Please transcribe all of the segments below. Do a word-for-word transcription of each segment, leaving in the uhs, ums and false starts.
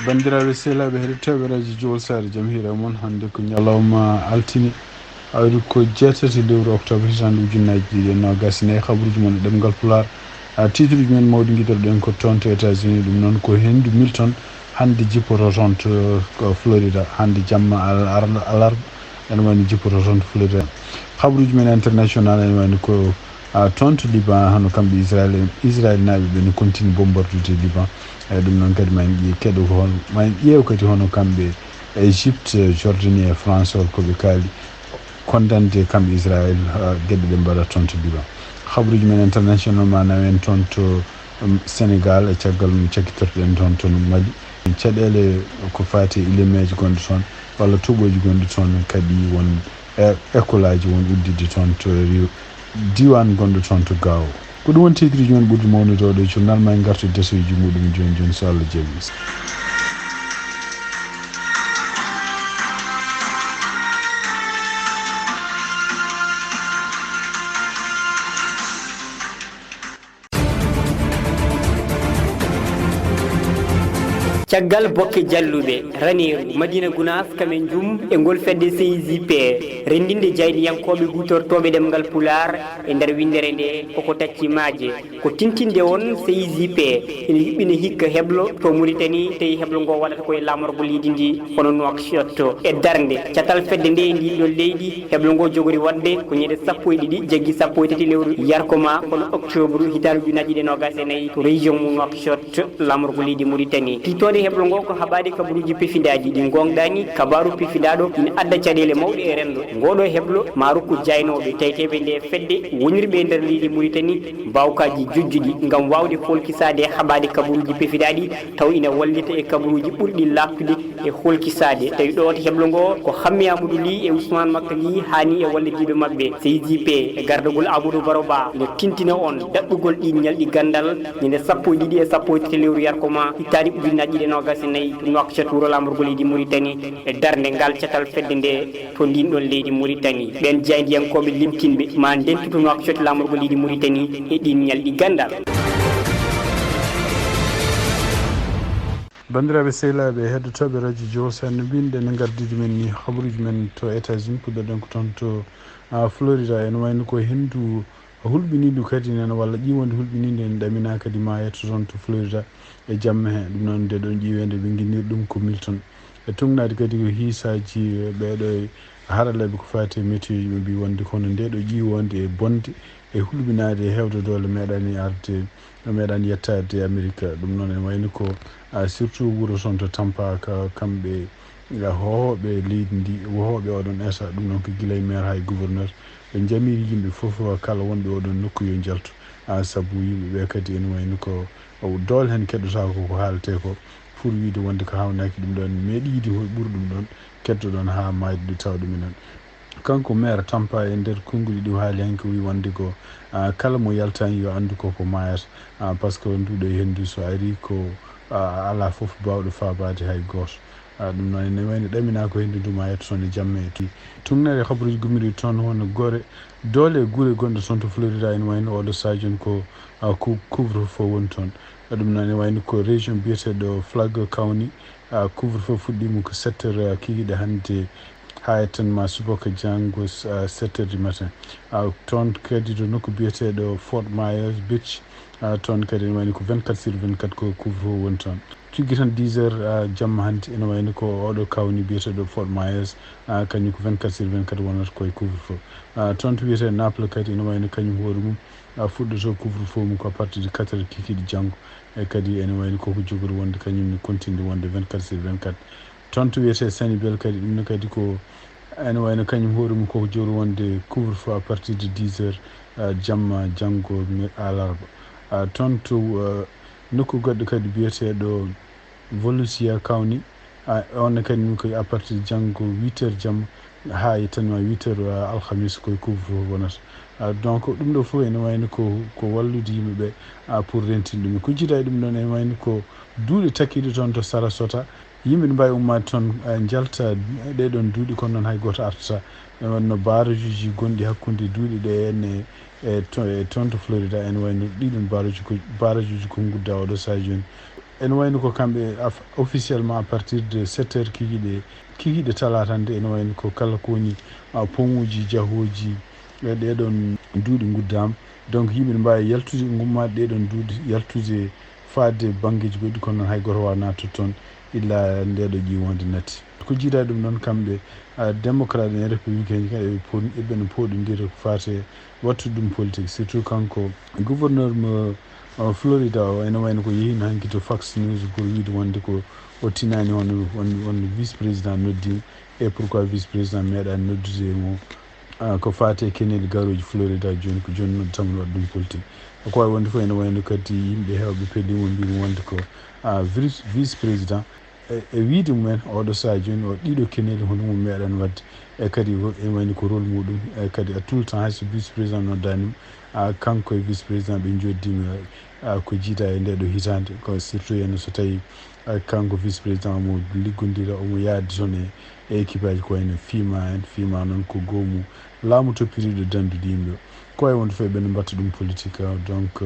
Banndiraaɓe sehilaaɓe heɗotooɓe radio Jowol Saare, jam hiira mon. Hannde ko ñalawma altine, awri ko jeetati lewru octobre, hitande ujunnaaji ɗiɗi e noogas e nayi. Habruuji mon e ɗemngal Pulaar. A, titruuji men mawɗi ngiɗorɗen ko toon to États-Unis, ɗum noon ko henndu Milton hannde jippoto toon to, ko Florida, hannde jamma al-, al-, alarba, ene wayno jippoto toon to Florida. Habruuji men international ene wayno ko, a, toon to Liban, hono kamɓe Israel en, Israel naaɓe ɓe ne continue bombardude Liban. E ɗum noon kadi ma en ƴeew keɗo ko hol-, ma en ƴeew kadi hono kamɓe Égypte, Jordanie e France hol ko ɓe kaali. Kondande kamɓe Israel, ah, geɗe ɗe mbaɗa toon to Liban. Habruuji men international ma nawen toon to, um, Sénégal, e caggal mum cakkitorɗen toon to Mali. Caɗeele ko faati e ilemeeji gonɗi toon, walla toɓooji gonɗi toon, kadi won e-, école aji won udditde toon to Rio, diiwaan gonɗo toon to Gao. Ko ɗum woni titruuji men ɓurɗi mawnude oo ɗoo journal. Ma en ngartu e desoyji muɗum jooni jooni, so Allah jaɓi. Caggal bokke jalluɓe, raneeru Madina Gunaas, Kamen Jum e ngol fedde C I J P renndinde jaayndiyankooɓe huutortooɓe ɗemngal Pulaar e nder winndere nde, koko tacci maaje. Ko tintinde on, C I J P ene yuɓɓina hikka heblo to Muritani, tawi heblo ngo waɗata ko e laamorgo leydi ndi, hono Nouakchott. E darnde catal fedde nde e ndin ɗon leydi, heblo ngo jogori waɗde ko ñande sappo e ɗiɗi jaggi sappo e tati lewru yarkoma, hono octobre, hitaande ujunnaji ɗiɗi e noogas e nayi, to région mo Nouakchott, laamorgo leydi Muritani. Tiitoonde heblo ngo ko haɓaade kabaruuji pefidaaji ɗi ngoongɗaani. Kabaaru pefidaaɗo ina adda caɗeele mawɗe e renndo. Ngoɗo heblo ma rokku jaaynooɓe tawteeɓe nde fedde wonirɓe e nder leydi Muritani mbaawkaaji jojjuɗi ngam waawde folkisaade e haɓaade kabaruuji pefidaaɗi, taw ina wallita e kabaruuji ɓurɗi laaɓtude e holkisaade. Tawi ɗo wata heblo ngo ko Hammi Amadou Ly e Ousmane Makka Ly haani e wallodiiɓe maɓɓe. C I J P e gardagol Amadou Baro Ba ina tintina on daɗɗugol ɗin ñalɗi ganndal ñande sappo e ɗiɗi e sappo e tati lewru yarkoma, hitaande ujunnaji ɗiɗi e noogas e nayi, to Nouakchott, wuro laamorgo leydi Muritani, e darnde ngal catal fedde nde to ndin ɗon leydi Muritani. Ɓen jaayndiyankooɓe limtinɓe ma ndentu to Nouakchott, laamorgo leydi Muritani, e ɗin ñalɗi ganndal. Banndiraaɓe sehilaaɓe heɗotooɓe radio Jowol Saare, no mbinɗen e ngardiiɗo men ni, habruuji men to États-Unis, puɗɗoɗen ko toon to, a, Florida. Ene wayno ko henndu hulɓiniiɗo kadi nana walla ƴiiwonde hulɓiniinde ene ɗaminaa kadi maayata toon to Florida e jamma he. Ɗum noon, nde ɗon ƴiiweende ɓe nginniri ɗum ko Milton. E tuugnaade kadi ko hiisaaji ɓeeɗo e haralleeɓe ko faati e météo ji, ɓe mbii wonde kono nde ɗo ƴiiwoonde e bonde e hulɓinaade e heewde doole meeɗaani arde, meeɗaani yettaade Amerik. Ɗum noon ene wayno ko, a, surtout wuro toon to Tampa, ka kamɓe, a, hoohooɓe leydi ndi, hoohooɓe oɗon esa, ɗum noon ko gila e maire haa e gouverneur. Ɓe njamiri yimɓe fof, kala wonɓe oɗon nokku yo njaltu, a, sabu yimɓe ɓe kadi ene wayno ko doole heen keɗotaako ko haaletee ko, pour wiyde wonde ko haawnaaki ɗum ɗoon, meeɗi yiide ko ɓuri ɗum ɗoon, keddoɗon haa maayde ɗo tawa ɗum enen. Kanko maire Tampa e nder konnguli ɗi o haali hanki, o wi wonde ko, a, kala mo yaltaani yo anndu ko ko maayata, a, par ce que nduɗo henndu so ari ko, a, alaa fof baawɗo faabaade hay gooto. A, ɗum noon ene wayno ɗaminaa ko henndu ndu maayata toon e jamma e ti. Tuugnere habaruuji gummiri toon hono Gore, doole e gure gonɗe toon to Florida ene wayno oɗo sahaa jooni ko, a, cou-, couvre-feu woni toon. A, ɗum noon ene wayno ko région biyeteeɗo Flagler County, a, couvre-feu fuɗɗiima ko sept heures, a, kikiiɗe hannde haa e tan ma subaka janngo, a, sept heures du matin. A, toon kadi to nokku biyeteeɗo Fort Myers Beach, a, toon kadi ene wayno ko vingt-quatre sur vingt-quatre ko couvre-feu woni toon. Tuggi tan dix heures, a, jamma hannde ene wayno ko oɗo county biyeteeɗo Fort Myers, a, kañum ko vingt-quatre sur vingt-quatre wonata koye couvre-feu. A, toon to wiyetee Naples kadi ene wayno kañum hoore mum, a, fuɗɗoto couvre-feu mum ko à partir de quatre heures kikiiɗe janngo. E kadi ene wayno koko jogori wonde kañum ne continue wonde vingt-quatre sur vingt-quatre. Toon to wiyetee Sunnyvale kadi, ɗum ne kadi ko ene wayno kañum hoore mum koko jogori wonde couvre-feu à partir de dix heures, a, jamma janngo mi-, alarba. A, toon to, a, nokku goɗɗo kadi biyeteeɗo Volusia County, a, on ne kadi ko à partir de janngo huit heures jamma haa e tan ma huit heures, a, alhamis koye couvre-feu wonata. A, donc ɗum ɗo fof ene wayno ko, ko wallude yimɓe ɓe, a, pour rentinde ɗum. Ko jiidaa e ɗum ɗon ene wayno ko duuɗe takkiiɗe toon to Sarasota, yimɓe ne mbaawi ummaade toon, a, njalta ɗee ɗoon duuɗe, kono noon hay gooto artataa. Ene wayno barrage uji gonɗi hakkunde duuɗe ɗe ene, e to-, e toon to Florida, ene wayno ɗiɗon barrage ko, barrage uji ko ngudda oɗo sahaa jooni. Ene wayno ko kamɓe af- officiellement à partir de sept heures kikiɗe kikiɗe talaata nde, ene wayno ko kala ko woni ah, pomuji jahooji e ɗeɗon duuɗi guddama. Donc yimɓe ne mbawi yaltude, gummaade ɗeɗon duuɗi, yaltude faade banngeeji goɗɗi, kono noon hay gooto waawaa naattude toon illa ndeeɗo ƴiiwoonde natti. Ko jiidaa ɗum noon, kamɓe ah, démocrate en républicain ji kadi eɓe pon- eɓe no pooɗondira ko faati e wattude ɗum politique, surtout kanko gouverneur mo ah, Florida o, ene wayno ko yehiino hanki to Fox News pour wiide wonde ko o tinaani on, on, on vice président noddiima, et pourquoi vice président meeɗaani noddude e mo ah, ko faati e keneeli garooji Florida jooni, ko jooni noddata mo waɗa ɗum politique. Ko wawi wonde fof ene wayno kadi yimɓe heewɓe pelliima mbiimi wonde ko ah, vice vice président e e wiyde mumen oɗo sahaa jooni o ɗiɗo keneeli hono mum meeɗaani waɗde. E kadi ko- ene wayni ko rôle muɗum, e kadi à tout le temps hay so vice président noddaani mo ah, kanko e vice président ɓe njoddiima ah, ko jiidaa e ndeeɗo hitaande, ko surtout heen so tawi ah, kanko vice président omo liggondira, omo yaadi toon e e équipe aji ko wayno FEMA en. FEMA noon ko goomu laamu toppitiiɗo danndude yimɓe. Ko wawi wonde fof eɓe no mbatta ɗum politique ah, donc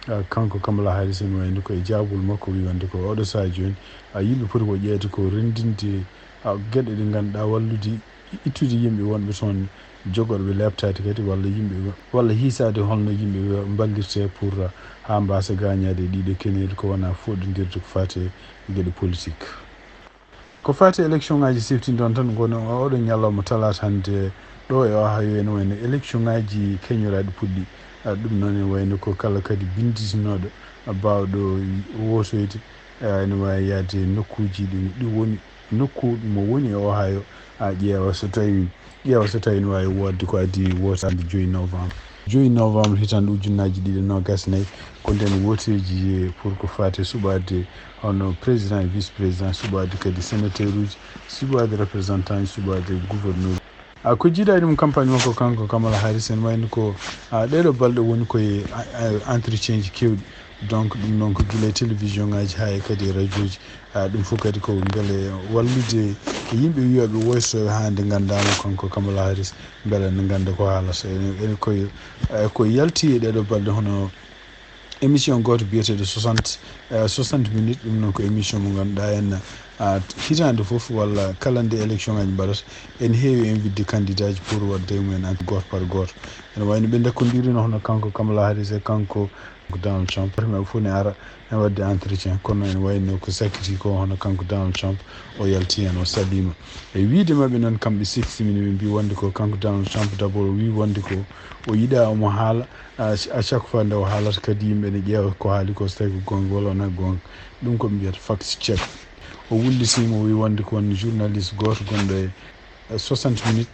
ah, kanko Kamala Harris ene wayno ko e jaabol makko wi wonde ko oɗo sahaa jooni ah, yimɓe poti ko ƴeewde ko renndinde ah, geɗe ɗe ngannduɗaa wallude ittude yimɓe wonɓe toon, jogorɓe leeptaade kadi walla yimɓe walla hiisaade holno yimɓe mballirte pour ah, haa mbaasa gaañaade e ɗiɗo keneeli ko wona fooɗondirde ko faati e geɗe politique. Ko faati e élection ngaji siftinɗon tan, kono oɗo ñalawma talaata hannde ɗo e Ohio ene wayno élection ngaji keñoraaɗi puɗɗi. Ah, ɗum noon ene wayno ko kala kadi binnditinooɗo ah, baawɗo wotoyde ah, ene waawi yahde nokkuuji ɗi ɗi woni nokku mo woni e Ohio ah, ƴeewa so tawi ƴeewa so tawi ene waawi woodde ko adii wootaade joyi novembre. Joyi novembre hitaande ujunnaaji ɗiɗi e noogas e nayi ko ndeen wooteeji pour ko faati e suɓaade hono président e vice président, suɓaade kadi sénateur uji, suɓaade représentant ji, suɓaade gouverneur. Ah, ko jiidaa e ɗum campagne makko kanko Kamala Harris ene wayno ko ah, ɗeɗo balɗe woni koye ah, ah, entretien ji kewɗi. Donc ɗum noon ko gila e télévision ngaji haa e kadi e radio ji. Ah, ɗum fof kadi ko mbele wallude e yimɓe wiyooɓe woytotooɓe haa nde nganndaa mo kanko Kamala Harris, mbele ne ngannda ko haalata. Ene ene koye eh, ko yalti e ɗeɗo balɗe hono émission gooto biyeteeɗo soixante eh, soixante minutes. Ɗum noon ko émission mo ngannduɗaa en ah, hitaande fof walla kala nde élection ngaji mbaɗata ene heewi invitde candidat ji pour waɗde e mumen en gooto par gooto. Ene wayno ɓe ndakkondirino hono kanko Kamala Harris e kanko Donald Trump, maɓɓe fof ne ara e waɗde entretien, kono ene wayno ko sakkiti ko hono kanko Donald Trump o yalti heen o saliima. E wiyde maɓɓe noon kamɓe sixty minutes ɓe mbi wonde ko kanko Donald Trump d'abord o wi wonde ko o yiɗa omo haala ah, à chaque fois nde o haalata kadi yimɓe ne ƴeewa ko haali ko so tawi ko goonga walla wona goonga. Ɗum ko ɓe mbiyata fact check. O wullitiima o wi wonde ko won journaliste gooto gonɗo e eh, soixante minutes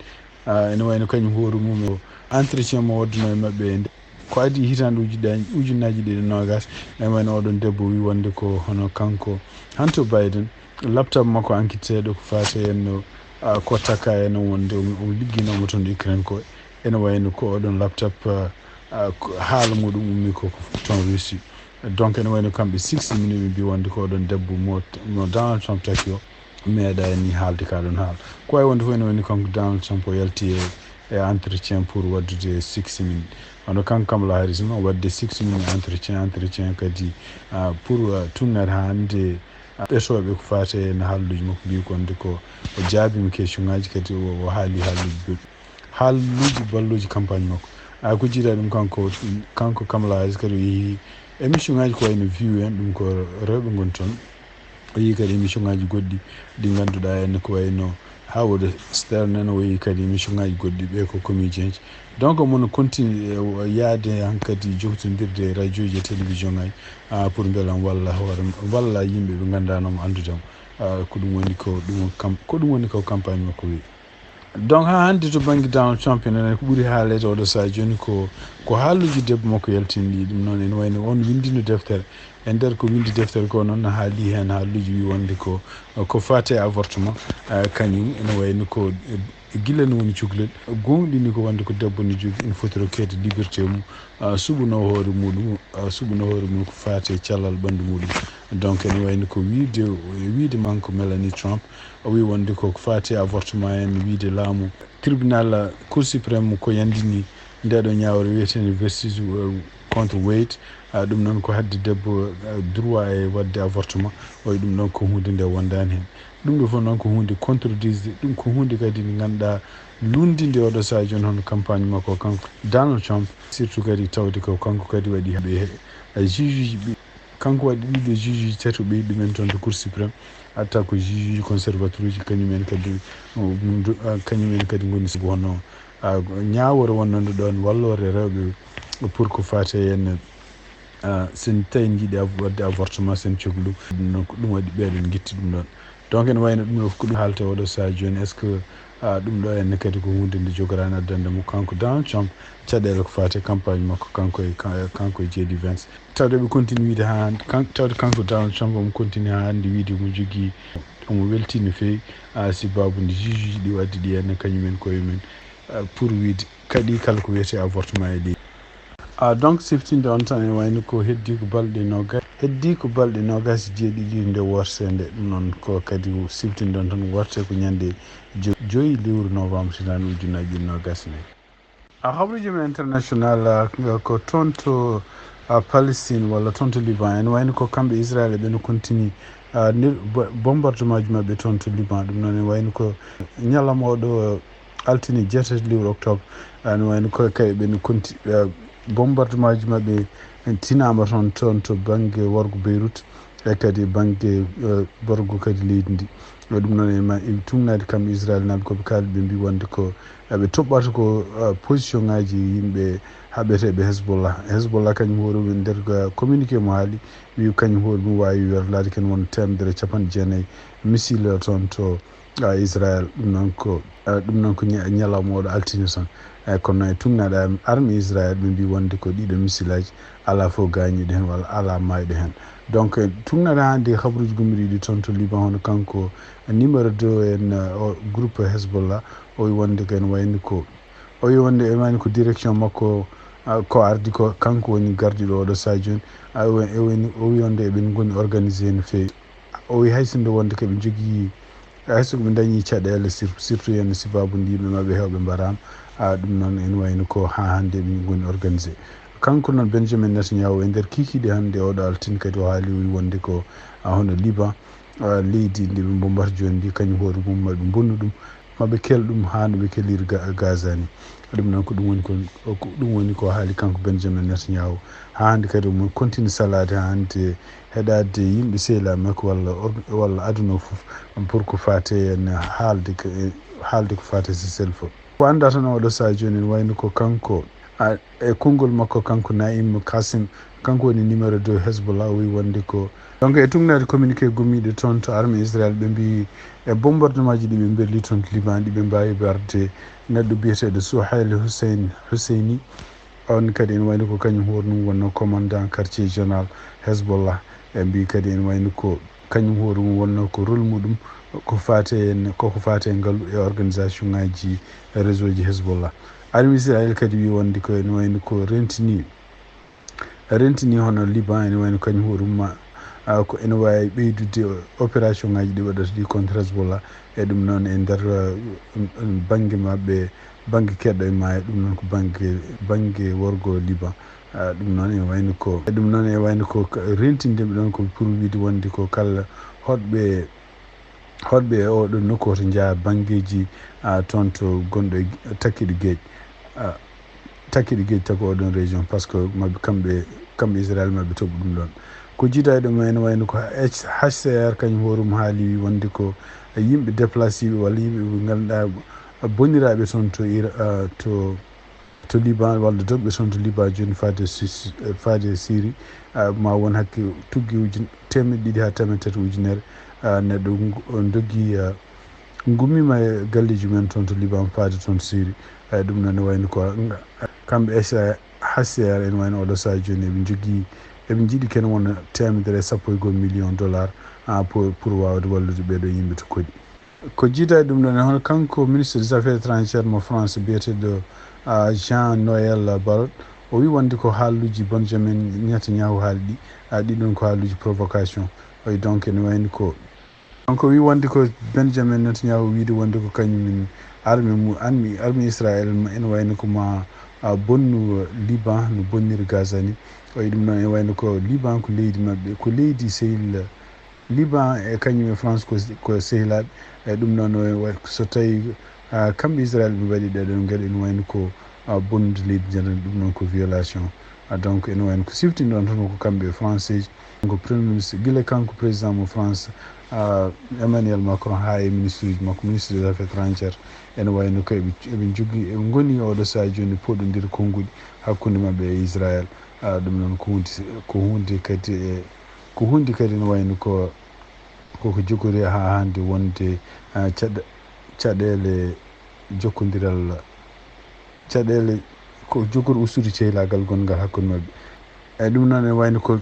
ah, ene wayno kañum hoore mum o entretien mo waɗduno e maɓɓe e nde ko adii hitaande ujuɗaaji ujunnaaji ɗiɗi e noogas. Ene wayno oɗon debbo wi wonde ko hono kanko Hunter Biden laptop makko enquêteeɗo ko faati e no ah, ko taka e no wonde omo omo ligginoomo toon Ukraine ko ene wayno ko oɗon laptop ah, ah, ko- haala muɗum ummi ko ko toon Russie. Donc ene wayno kamɓe sixty minutes ɓe mbi wonde ko oɗon debbo mo mo Donald Trump taki o meeɗa ni haalde ka ɗon haala. Ko wawi wonde fof ene wayno kanko Donald Trump o yalti e e entretien pour waɗdude sixty minutes. Hono kanko Kamala Harris noon waɗde sixty minutes entretien entretien kadi ah, pour ah, tunnat hannde ah, ɓetooɓe ko faati e no haalluuji makko mbi wonde ko o jaabiima question ngaji kadi o o haali haalluuji goɗɗi haalluuji balluuji campagne makko. Ah, ko jiidaa ɗum kanko kanko Kamala Harris kadi o yehi émission ngaji ko wayno view en ɗum ko rewɓe ngoni toon. O yehi kadi émission ngaji goɗɗi ɗi ngannduɗaa en ko wayno Howard Stern en o yehi kadi émission ngaji goɗɗi ɓe ko comédien ji. Donc omo no continue eh, yaade hankadi jokkotindirde e radio ji e télévision ngaji ah, pour mbela omo walla hoore walla yimɓe ɓe nganndanoomo anndudemo. Ah, ko ɗum woni ko ɗum kam ko ɗum woni ko campagne makko wi. Donc haa hannde to bannge Donald Trump ene ko ɓuri haaleede oɗo sahaa jooni ko ko haalluuji debbo makko yaltinɗi ɗum noon ene wayno on winndino deftere e nder ko winndi deftere ko noon haali heen haalluuji wi wonde ko ko faati e avortement ah, kañum ene wayno ko eh, gila no woni cukalel gooŋɗini ko wonde ko debbo no jogii ene foti rokkeede liberté mum ah, suɓano hoore muɗum ah, suɓano hoore mum ko faati e callal ɓanndu muɗum. Donc ene wayno ko wiide e wiide makko Melanie Trump o wi wonde ko faati e avortement en wiide laamu tribunal cour suprême ko yandini ndeɗo ñaawre wiyetende versus eh, contre weight. Ɗum noon ko hadde debbo droit e waɗde avortement. Oy, ɗum ɗon ko huunde nde wondaani heen. Ɗum ɗo fof noon ko huunde contredisde, ɗum ko huunde kadi nde ngannduɗaa lunndinde oɗo sahaa jooni hono campagne makko kanko Donald Trump, surtout kadi tawde ko kanko kadi waɗi ɓe juge uji. Kanko waɗi ɗiɗo juge uji tato ɓeydi ɗumen toon to Cour suprême. Atta ko juge uji conservateur uji, kañumen kadi kañumen kadi ngoni sabu hono ñaawore wonnande ɗoon walloore rewɓe pour ko faate en, sen tawi jiiɗi waɗde avortement sen coglu ɗum ɗon, ko ɗum waɗi ɓeeɗon ngitti ɗum ɗon. Donc ene wayno ɗum ɗo ko ɗum haalte oɗo sahaa jooni, est ce que ɗum ɗo enne kadi ko huunde nde jogoraani addande mo kanko Donald Trump caɗeele ko faate campagne makko kanko e kanko e J D Vance? Tawde ɓe continue wiide haa hannde, tawde kanko Donald Trump omo continue haa hannde wiide omo jogii, omo weltii no feewi, si baabu nde juge uji ɗi waddi ɗi enne kañumen koye mum pour wiide kaɗi kala ko wiyetee avortement e leydi. Donc siftinde on tan, ene wayno ko heddii ko balɗe noogaas, heddii ko balɗe noogaas e jeeɗiɗi nde wortee nde. Ɗum noon ko kadi siftinde on tan, wortee ko ñande joyi lewru novembre hitaande ujunnaji ɗiɗi noogaas e nayi. A habruuji men international ko toon to Palestine walla toon to Liban, ene wayno ko kamɓe Israel ɓe no continue bombardement ji maɓɓe toon to Liban. Ɗum noon ene wayno ko ñalawma oɗo altine jeetati lewru octobre, ene wayno ko kay ɓe no conti bombardement ji maɓɓe tinaama toon toon to bannge worgo Beirut e kadi bannge borgo kadi leydi ndi. E ɗum noon e ma e tugnaade kam Israel naaɓe ko ɓe kaali, ɓe mbi wonde ko ɓe toɓɓata ko position ngaji yimɓe haɓeteeɓe Hezbollah. Hezbollah kañum hoore mum nder communiqué mo haali wi kañum hoore mum waawi werlaade ken won teemedere capanɗe jeenayi missile toon to Israel. Ɗum noon ko ɗum noon ko ñalawma oɗo altine tan. Eyyi, kono e tugnaade arme Israel ɓe mbi wonde ko ɗiɗo missile aji alaa fof gaañiiɗo heen walla alaa maayɗo heen. Donc tugnaade hannde habruuji gummiɗi ɗi toon to Liban, hono kanko numéro deux en groupe Hezbollah, o wi wonde ko ene wayni ko o wi wonde ene wayni ko direction makko ko ardi ko kanko woni gardiɗo oɗo sahaa jooni. O wi wonde eɓen ngoni organisé no feewi. O wi hay sinno wonde ko ɓe njogii, hay so ko ɓe ndañii caɗeele, surtout heen sababu nde yimɓe maɓɓe heewɓe mbaraama. Ɗum noon ene wayno ko haa hannde ɓe ngoni organisé. Kanko noon Benjamin Netanyahu e nder kiikiiɗe hannde oɗo altine kadi o haali, o wi wonde ko hono Liban, leydi ndi ɓe mbombata jooni ndi, kañum hoore mum maɓe mbonnu ɗum, maɓe kel ɗum haa no ɓe keliri Gaza ni. Ɗum noon ko ɗum woni ko ɗum woni ko haali kanko Benjamin Netanyahu. Haa hannde kadi omo continue salaade haa hannde heɗaade yimɓe sehilaaɓe makko walla walla aduna o fof pour ko faate haalde haalde ko faate cessez-le-feu. Ko anndaa tan oɗo sahaa jooni ene wayno ko kanko e konngol makko kanko Naim Qassem, kanko woni numéro deux Hezbollah, o wi wonde ko donc e tugnaade communiqué gummiiɗo toon to arme Israel, ɓe mbi e bombardement ji ɗi ɓe mberli toon to Liban ɗi ɓe mbaawi warde neɗɗo biyeteeɗo Souhail Hussein Husseini. On kadi ene wayno ko kañum hoore mum wonno commandant quartier général Hezbollah. Ɓe mbi kadi ene wayno ko kañum hoore mum wonno ko rôle muɗum ko faate koko faate ngalu e organisation ngaji réseau ji Hezbollah. Arme Israel kadi wi wonde ko ene wayno ko rentini rentini hono Liban ene wayno kañum hoore mum ko ene waawi ɓeydude opération ngaji ɗi waɗata ɗi contre Hezbollah. E ɗum noon e nder bannge maɓɓe, bannge keɗɗo e maayo, ɗum noon ko bannge bannge worgo Liban. Ɗum noon e wayno ko e ɗum noon e wayno ko rentinde ɓe ɗon ko pour wiide wonde ko kala hoɗɓe hoɗɓe e oɗon nokku hoto njaha banngeeji toon to gonɗo e takkiɗo geej takkiɗo geej tago oɗon région, par ce que maɓɓe kamɓe kamɓe Israel maɓɓe toɓo ɗum ɗon. Ko jiida e ɗum ene wayno ko H C R kañum hoore mum haali wi wonde ko yimɓe déplacé ɓe walla yimɓe ɓe ngannduɗaa bonniraaɓe toon to Ira to to Liban walla dogɓe toon to Liban jooni faade faade Syrie ma won hakke tuggi ujun teemeɗɗe ɗiɗi haa teemeɗɗe tati ujunere neɗɗo doggi ngummiima e galleeji men toon to Liban faade toon Syrie. Ɗum noon ne wayno ko kamɓe H C R ene wayno oɗo sahaa jooni eɓe njogii eɓe njiɗi ken wona teemedere e sappo e goho million dollar pour waawde wallude ɓeeɗo yimɓe to koɗi. Ko jiida e ɗum ɗon e hono kanko ministre des affaires étrangères mo France biyeteeɗo Jean Noël Barrot, o wi wonde ko haaluuji Benjamin Netanyahu haali ɗi ɗi ɗon ko haaluuji provocation. Oy donc ene wayno ko donc o wi wonde ko Benjamin Netanyahu wiide wonde ko kañum arme mu arme arme Israel ene wayno ko ma bonnu Liban no bonniri Gaza ni. E ɗum noon, e wayno ko Liban ko leydi maɓɓe, ko leydi sehil Liban e kañum e France ko, ko sehilaaɓe. E ɗum noon, e way-, so tawi, ah, kamɓe Israël ɓe mbaɗi ɗeɗon geɗe, ene wayno ko, ah, bonnude leydi ndin, ɗum noon ko violation. Ah, donc, ene wayno ko siftinɗon tan ko kamɓe e Français, ko Premier Ministre, gila kanko président mo France, ah, Emmanuel Macron, haa e ministre uji makko, ministre des Affaires étrangères, ene wayno ko eɓe, eɓe njogii, eɓe ngoni oɗo sahaa jooni poɗondir konnguɗi hakkunde maɓɓe e Israël. Ah, ɗum noon ko huunde, ko huunde kadi e, ko huunde kadi ene wayno ko, koko jogori haa hannde wonde, ah, caɗ-, caɗeele jokkondiral, caɗeele ko jogori ustude cehlaagal gonngal hakkunde maɓɓe. E ɗum noon ene wayno ko,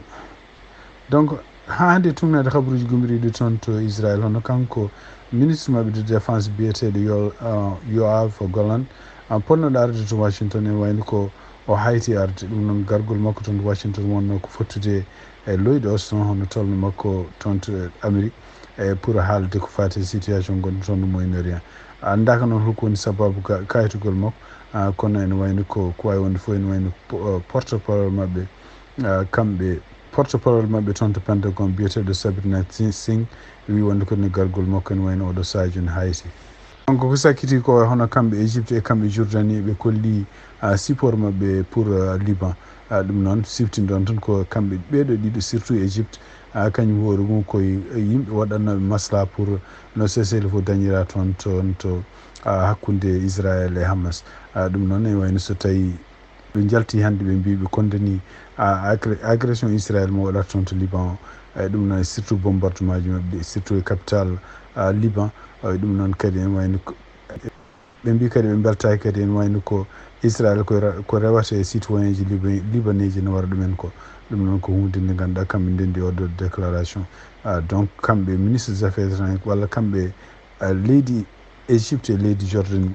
donc, haa hannde tugnaade habaruuji gummoriiɗi toon to Israël, hono kanko ministre maɓɓe de défense biyeteeɗo Yo-, ah, Yoav Gallant, ah, potnoɗo arde to Washington, ene wayno ko o hayti arde. Ɗum noon, gargol makko toon to Washington wonno ko fottude e loyɗo o son hono tolno makko toon to Amérique, e pour haalde ko faati e situation gonɗo toon to Moyen-Orient. Anndaaka noon holko woni sababu ka-, kaytugol makko, ah, kono ene wayno ko, ko waawi wonde fof ene wayno po-, porte-parole maɓɓe, ah, kamɓe, porte-parole maɓɓe toon to Pentagon biyeteeɗo Sabrina Singh wi wonde ko ne gargol makko ene wayno oɗo sahaa jooni hayti. Donc, ko sakkiti ko hono kamɓe Égypte e kamɓe Jordanie ɓe kolli, ah, support maɓɓe pour, ah, Liban. Ah, ɗum noon siftinɗon tan ko kamɓe ɓeeɗo ɗiɗo, surtout Égypte, ah, kañum hoore mum ko y-, yimɓe waɗannooɓe maslaha pour no cessez-le-feu dañira toon, toon to, ah, hakkunde Israël e Hamas. Ah, ɗum noon ene wayno so tawi ɓe njalti hannde, ɓe mbii ɓe condamni, ah, agré-, agression Israël mo waɗata toon to Liban o. E ɗum noon, surtout bombardement ji maɓɓe, surtout e capital, ah, Liban. E ɗum noon kadi ene wayno ko, ɓe mbii kadi ɓe mbeltaaki kadi ene wayno ko Israël ko ra-, ko rewata e citoyen ji liba-, libanais ji ne wara ɗumen ko. Ɗum noon ko huunde nde ngannduɗaa kamɓe ndenndi oɗo déclaration. Ah, donc kamɓe ministre des affaires étrangères walla kamɓe, ah, leydi Égypte e leydi Jordanie,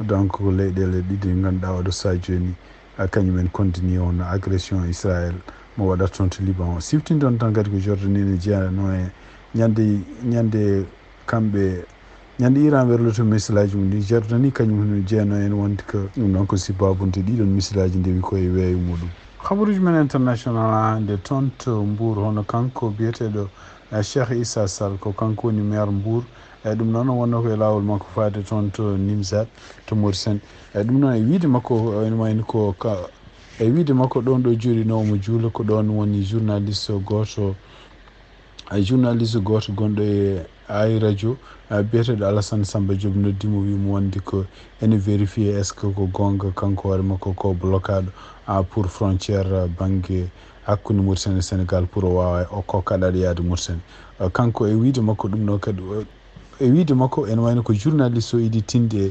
donc ko leyɗeele ɗiɗi ɗe ngannduɗaa oɗo sahaa jooni, ah, kañum en condamni hono agression Israël mo waɗata toon to Liban o. Siftinɗon tan kadi ko Jordanie ne jeyanoo e ñande, ñande kamɓe, ñande Iran werloto missile aji mum ɗi, Jordanie kañum ne jeyanoo en wonde ko ɗum noon ko sibabunde ɗiɗon missile aji ndewi ko e weeyo muɗum. Habaruuji men international haa hannde toon to Mbour, hono kanko biyeteeɗo, eh, Cheikh Issa Sall, ko kanko woni maire Mbour. E ɗum noon, o wonnoo ko e laawol makko faade toon to Nimzat, to Mauritanie. E ɗum noon, e wiyde makko, ene wayno ko ka, e wiyde makko, ɗoon ɗo jooɗinoo omo juula, ko ɗoon woni journaliste gooto, e journaliste gooto gonɗo e Aay Radio, eh, biyeteeɗo Alassane Samba Diop, noddi mo, wi mo wonde ko ene vérifier est-ce que ko goonga, kanko hoore makko ko blocade, ah, pour frontière, ah, bannge hakkunde Mauritanie e Sénégal pour o waawa o kokka ɗaɗi yaade Mauritanie. Eh, kanko e wiyde makko ɗum ɗo kadi, o, e wiyde makko ene wayno ko journaliste o idi tinde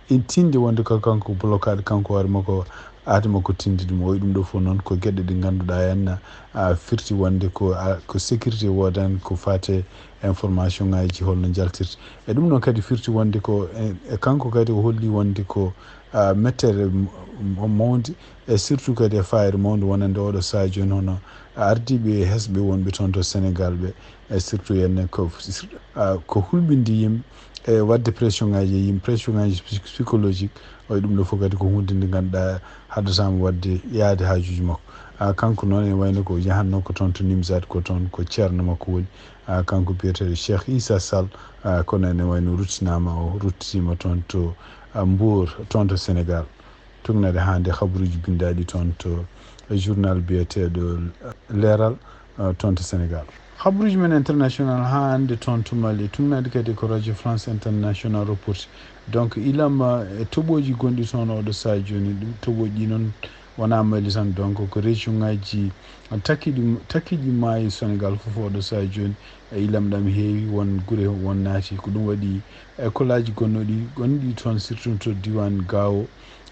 e, e tinde wonde ko kanko blocade, kanko hoore makko aade makko tinde ɗum. O wi ɗum ɗo fof noon ko geɗe ɗe ngannduɗaa henna, ah, firti wonde ko, ah, ko sécurité woodani ko faate information ngaji holno njaltirta. E ɗum noon kadi firti wonde ko e, e kanko kadi o holli wonde ko, ah, mettere m-, m-, mawnde, e surtout kadi e fayida mawnde wonande oɗo sahaa jooni hono ardiiɓe hesɓe wonɓe toon to Sénégal ɓe, e surtout henne ko, ah, ko hulɓinde yimɓe e waɗde pression ngaji e yimɓe, pression ngaji psy-, psychologique. O wi ɗum ɗo fof kadi ko huunde nde ngannduɗaa haddata mo waɗde yaade haajuuji makko. Ah, kanko noon ene wayno ko yahanno ko toon to Nimzat, ko toon ko ceerno makko woni. Ah, kanko biyeteeɗo Cheikh Issa Sall, ah, kono ene wayno ruttinaama, o ruttitiima toon to, ah, Mbour, toon to Sénégal. Tugnaade haa nde habaruuji binndaaɗi toon to journal biyeteeɗo Leeral, ah, toon to Sénégal. Habaruuji men international haa hannde toon to Mali, tugnaade kadi ko Radio France International Report. Donc, ilam, ah, e toɓooji gonɗi toon oɗo sahaa jooni, ɗum toɓooji ɗi noon wonaa Mali tan, donc ko région ngaji takkiɗi, takkiɗi maayi Sénégal fof oɗo sahaa jooni, e ilam ɗam heewi, won gure won naati. Ko ɗum waɗi école aji gonnoɗi, gonɗi toon, surtout to diiwaan Gao,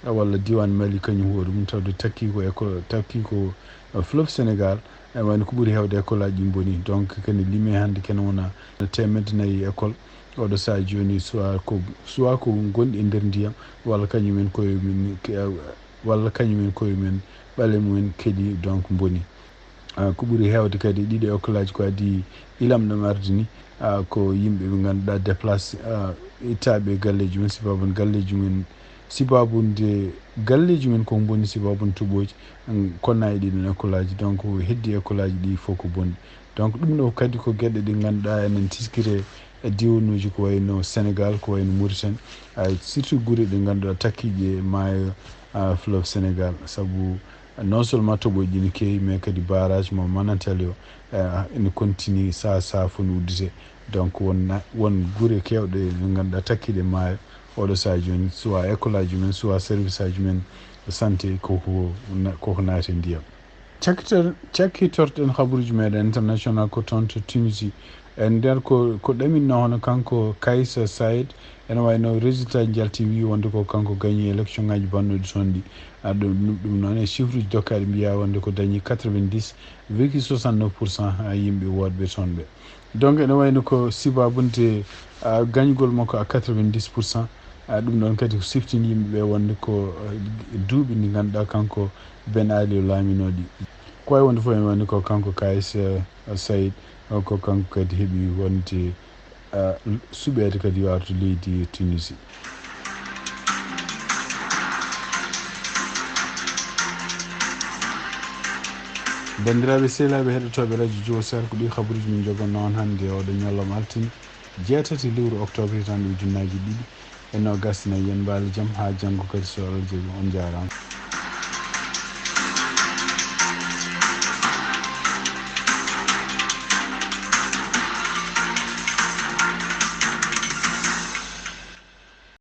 walla diiwaan Mali kañum hoore mum, tawde takki ko école, takki ko, eh, fleuve Sénégal, e wayno ko ɓuri heewde école aji ɗi mboni. Donc, kene lime hannde kene wona teemedde nayi école. Oɗo sahaa jooni, soit ko, soit ko gonɗi e nder ndiyam, walla kañum en koye mum, ke-, walla kañum en koye mum, ɓale mum en kadi, donc, mboni. Ah, ko ɓuri heewde kadi ɗiɗo école aji ko adii ilam ɗam ardi ni, ah, ko yimɓe ɓe ngannduɗaa déplacé, ah, ittaaɓe e galleeji mum, sibabu galleeji mum Sibaabu nde galleeji men ko boni, sibaabu nde toɓooji, mm, konnaaɗi ɗin école aji, donc heddi école aji ɗi fof ko boni. Donc ɗum ɗo kadi ko geɗe ɗe ngannduɗaa enen tiskire e diwanuuji ko wayno Sénégal, ko wayno Mauritanie, ah, surtout gure ɗe ngannduɗaa takkiiɗe e maayo, ah, fleuve Sénégal, sabu non seulement toɓooji ɗi ne keewi, mais kadi barrage mo Manantali o, eh, ene continue, saha saha fof ne uddite. Donc won na-, won gure keewɗe ɗe ngannduɗaa takkiiɗe maayo, oɗo sahaa jooni, soit école aji men, soit service aji men santé, koko na-, koko naati e ndiyam. Cakkitor-, cakkitorɗen habaruuji meɗen international ko toon to Tunisie. E nder ko, ko ɗaminno hono kanko Kais Saied, ene wayno résultat ji njalti, wi wonde ko kanko gagné élection ngaji bannoɗi toon ɗi. Ah, ɗum, ɗum, ɗum noon e chiffre uji dokkaaɗi mbiya wonde ko dañi quatre-vingt-dix virgule soixante-neuf pour cent yimɓe wootɓe toon ɓe. Donc ene wayno ko sibaabu nde, ah, gañgol makko à quatre-vingt-dix pour cent. Ah, ɗum ɗon kadi ko siftini yimɓe ɓe wonde ko, ah, duuɓi ndi ngannduɗaa kanko Ben Ali o laaminoo ɗi. Ko wayi wonde fof ene wayno ko kanko Kais, ah, Saied, ah, ko kanko kadi heɓi wonde, ah, suɓeede kadi yo artu leydi Tunisie. Banndiraaɓe sehilaaɓe heɗotooɓe radio Jowol Sare, ko ɗi habaruuji min njogannoo on hannde e oɗo ñalawma altine jeetati lewru octobre hitaande ujunnaaji ɗiɗi e noogas e nayi. Yen mbaal jam haa janngo kadi so Allah jaɓi. On njaaraama.